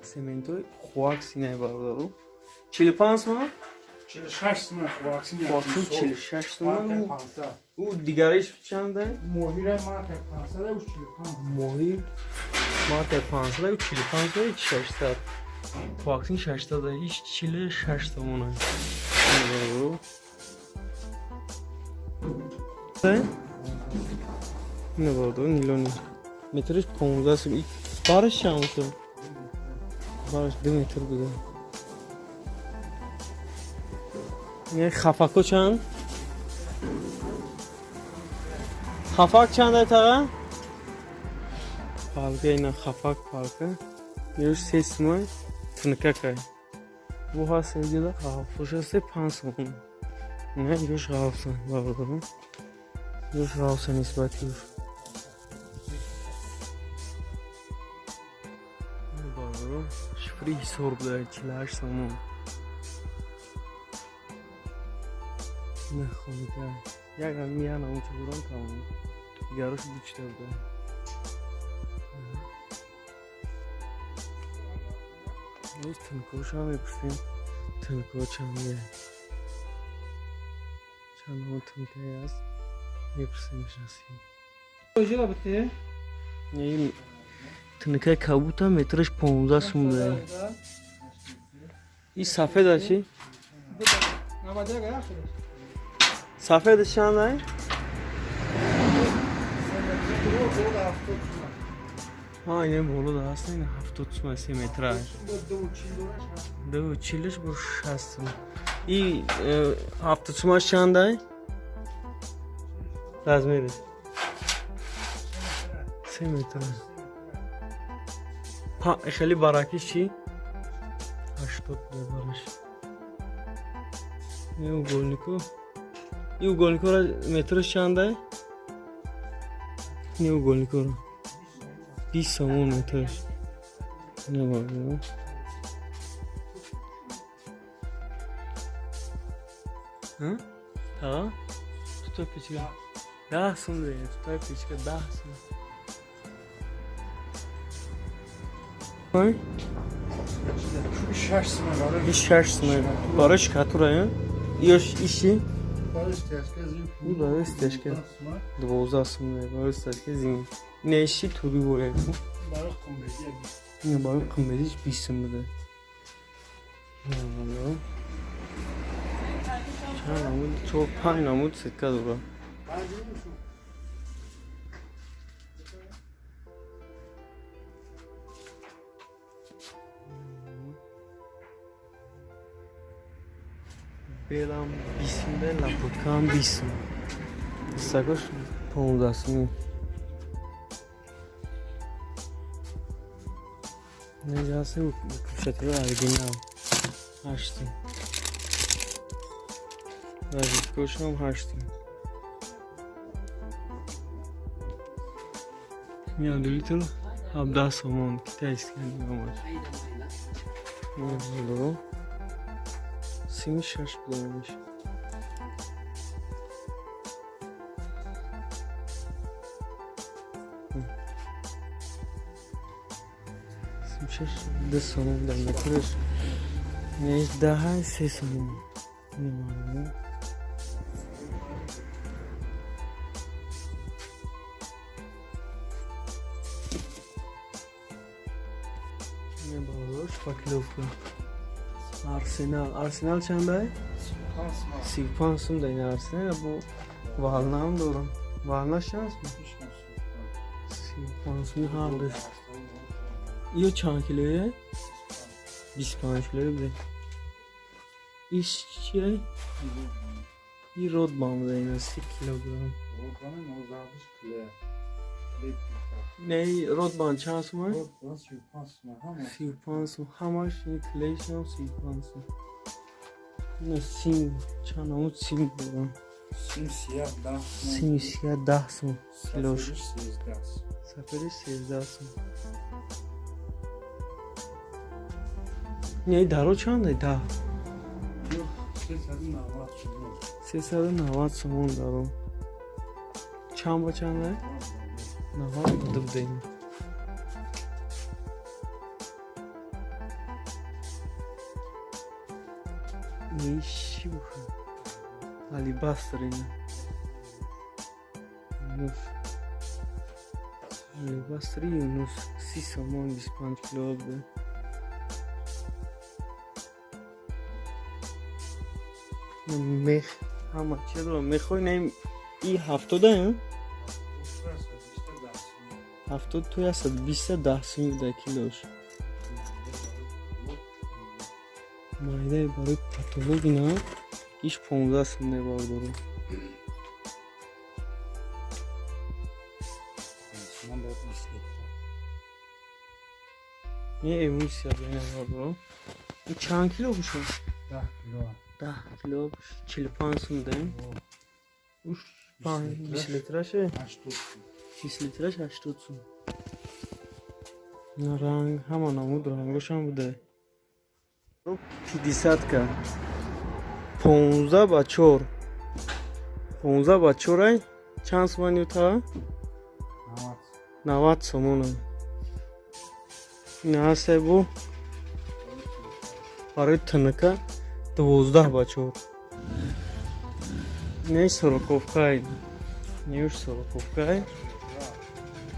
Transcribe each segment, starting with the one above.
Цементой хуакси най бародару. 45 сомон? 46 сомон хуакси. Хуакси 46 сомон. У дигариш чанда? Моҳира марка 500 у 45. Моҳи марка 500 у 45 у 600. Хуакси 600 иш 46 сомон. Бародару. Не бародару нилони. Метриш 15 сом. Бараш чанд сом? Бараш 2 метр буда. Не хафако чанд? Хафак чанд айтаға? Палка ина хафак палка. Ёш 3 сомон тунка кай. Бу ҳаст инҷода ғафсоша се 5 сомон. Не ёш ғафса бародарам. Ёш ғафса нисбати ёш. Бародарам шифри ҳисор буда 48 сомон. Не хоника. Як ами я науча бурам тамом. Дигарош бучта буда. Боз тинкошам мепурсем. Тинко чанде? Чанд он тинкае аст? Мепурсемш аси. Ин тинкаи кабута метраш 15 сум буда. Ин сафеда чи? Сафеда чанд? Ҳа, ин боло да ҳаст, ин 70 сум 3 метра. 2,40 бо 60 сум. И 70 сумаш чандай? Размери. 3 метр. Па хеле бараки чи? 80 бараш. Ин угольнику. Ин угольникуро метраш чандай? Ин угольникуро. 20 сомон метраш. Не баро. Ҳа? Та? Тутой печка. 10 сум де, тутой печка 10 сум. Ой? 6 сомон барои. 6 сум. Барои шкатура, ё? Ёш иши? Барои стяжка зим. У барои стяжка. 12 сум барои стяжка зим. Не иши туби боле. Барои қумбезӣ. Не барои қумбезиш 20 сум буда. Чанд намуд? 4 5 намуд сетка дора. Белам 20 сум, лапоткаам 20 сум. Дастакош 15 сум. Инҷа ҳаст кушатиҳои оригинал 8 сум. Розеткошам 8 сум. Ин литр 17 сомон китайский нимамаш. Сими шаш будаамиш. Сими шаш 2 сомон дар метраш. Неш даҳа 3 сомон. Нимамаш. Шпаклёвка. Арсенал. Арсенал чандай? 35 сум да ин Арсенал бо валнаам дорам. Вална чанд сум? 35 сум ҳардаш. Ё чанд килое? 25 килое буде. Иш чие? И родбан буда ина 30 килограмм. Не родбан чанд сум? Родбан 35 сум ҳама. 35 сум ҳамаш ин клейшам 35 сум. Не сим чанд намуд сим дорам. Сим сияҳ 10 сум. Сими сияҳ 10 сум килош. Сафедиш 13 сум. Сафедиш 13 сум. Не даро чанд даҳ? 390 сомон. 390 сомон даро. Чанд ба чанд? 92 буда ин. Чӣ боша? Алебастр ина. Юнус. Алебастри Юнус 30 сомон 25 кило буда. Мех ҳама чия дорам. Мехоҳи на и 70 а? 70 то 120 10 сум буда килош. Майдаи барои потолок ина иш 15 сум мебардорам. Не эмульсия бинабардорам. Ин чанд кило бошад? 10 кило. 10 кило 45 сум даем. Уш 20 литраше? 80 сум. 20 литраш 80 сум. На ранг ҳама намуд рангошам буда. 50-ка. 15 ба 4. 15 ба 4 ай чанд суман юта? 90. 90 сомон. Ин ҳастай бу барои тнк 12 ба 4. Не сороковкай. Неуш сороковкай.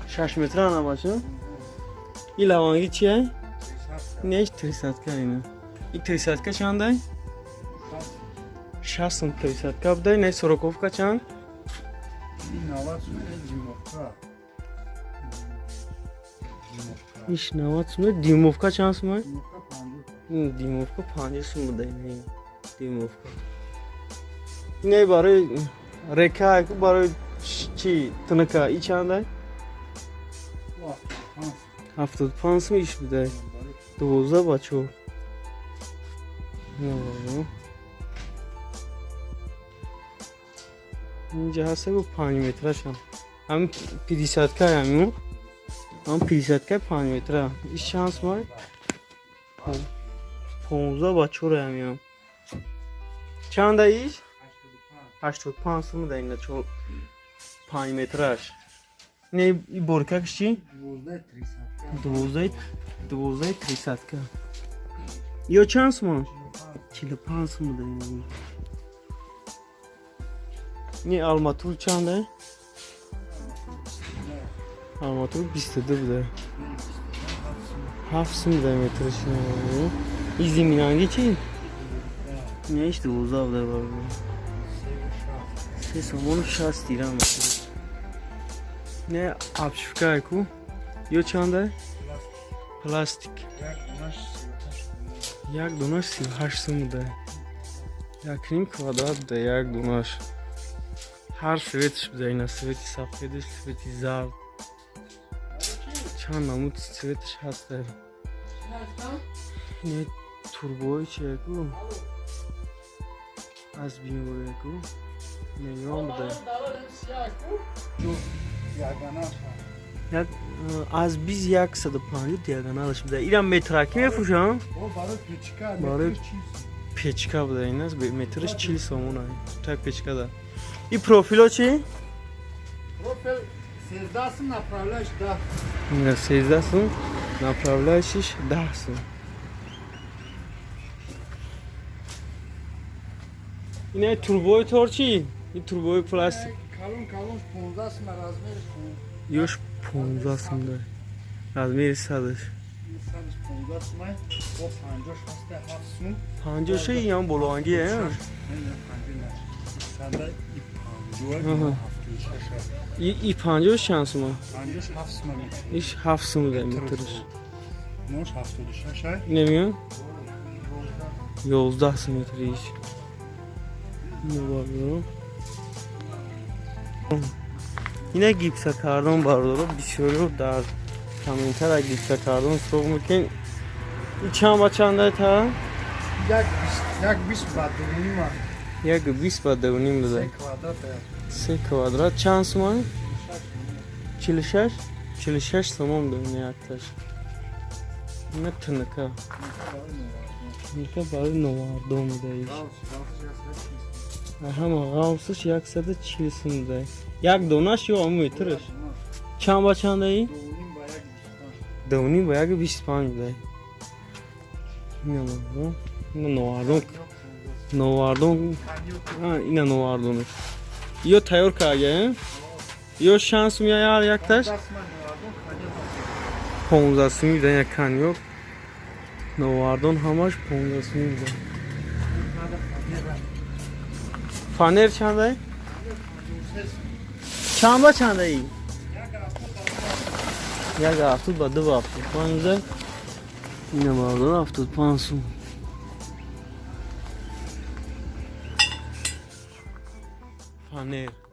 6 метра набаша. И лаванги чия? Неш 30-ка ина. И 30-ка чандай? 60 сум 30-ка будай, не сороковка чанд? Ин 90 сум дюймовка. Иш 90 сум, дюймовка чанд сум? Дюймовка 50. Дюймовка 50 сум будай, не. Дюймовка. Не барои река, барои чи тнк и чандай? 75. 75 сум иш будай. 12 ба 4. Инҷа ҳаста гу 5 метрашам. Ҳам 50-ка ҳамин. Ҳам 50-ка 5 метра. Иш чанд сум? 15 ба 4 ҳамин. Чанда иш? 85 сум да ина 4 5 метраш. Не и боркакш чи? 12 30-ка. 12 12 30-ка. Ё чанд сум? 45 сум да ина. Не алматур чанда? Алматур 22 буда. 7 сум да метраш. И зиминанги чи? Не иш 12 буда баро. 3 сомон 60 дирам. Не обшивка ку? Ё чанда? Пластик. Як донаш 38 сум буда. Як ним квадрат буда як донаш. Ҳар цветш буда ина цвети сафедаш, цвети зард. Чанд намуд цветш ҳаста. Не турбои чияку? Аз биморияку? Меён буда. Як аз 20 150 диагоналаш буда. Ирам метраки мефурӯшам? Барои печка буда ин аст метраш 40 сомон ай. Та печка да. И профило чи? Профил 13 сум, направляющий 10. Не 13 сум, направляющий 10 сум. Ин турбои тор чи? Ин турбои пластик. Калон калон 15 сум, размериш. Ёш 15 сум да. Размери садаш. 15 сум, бо 50 ҳаста 7 сум. 50 ши ям болоанги, э? Не, 50 не. Сада и 50 76. И 50 чанд сум? 50 7 сум. Иш 7 сум да метрш. Мош 76 ай. Немиён? 11 сум метр иш. Бародаро. Ина гипсокартон бародаро бисёриро дар комментария гипсокартон суроғ мекунед. И чанд ба чанда та? Як 20 ба 2.5. Як 20 ба 2.5 буда. 3 квадрат. 3 квадрат чанд суман? 46? 46 сомон буда якташ. Ина тнк. Ника барои новардон буда иш. Ҳама ғавсаш 140 сум буда. Як донаш ё аму метраш? Чанд ба чандаи? 2.5 ба 1.25 буда. Ина новардон. Новардон, ина новардонаш. Ё тайёр карда, ё шанс меяр якташ? 15 суми дан як коньяк. Новардон ҳамаш 15 суми дан. Фанер чандай? Чанд ба чандаи? Як 70 ба ду ба 75. Ина бародар, 75 сум. Фанер.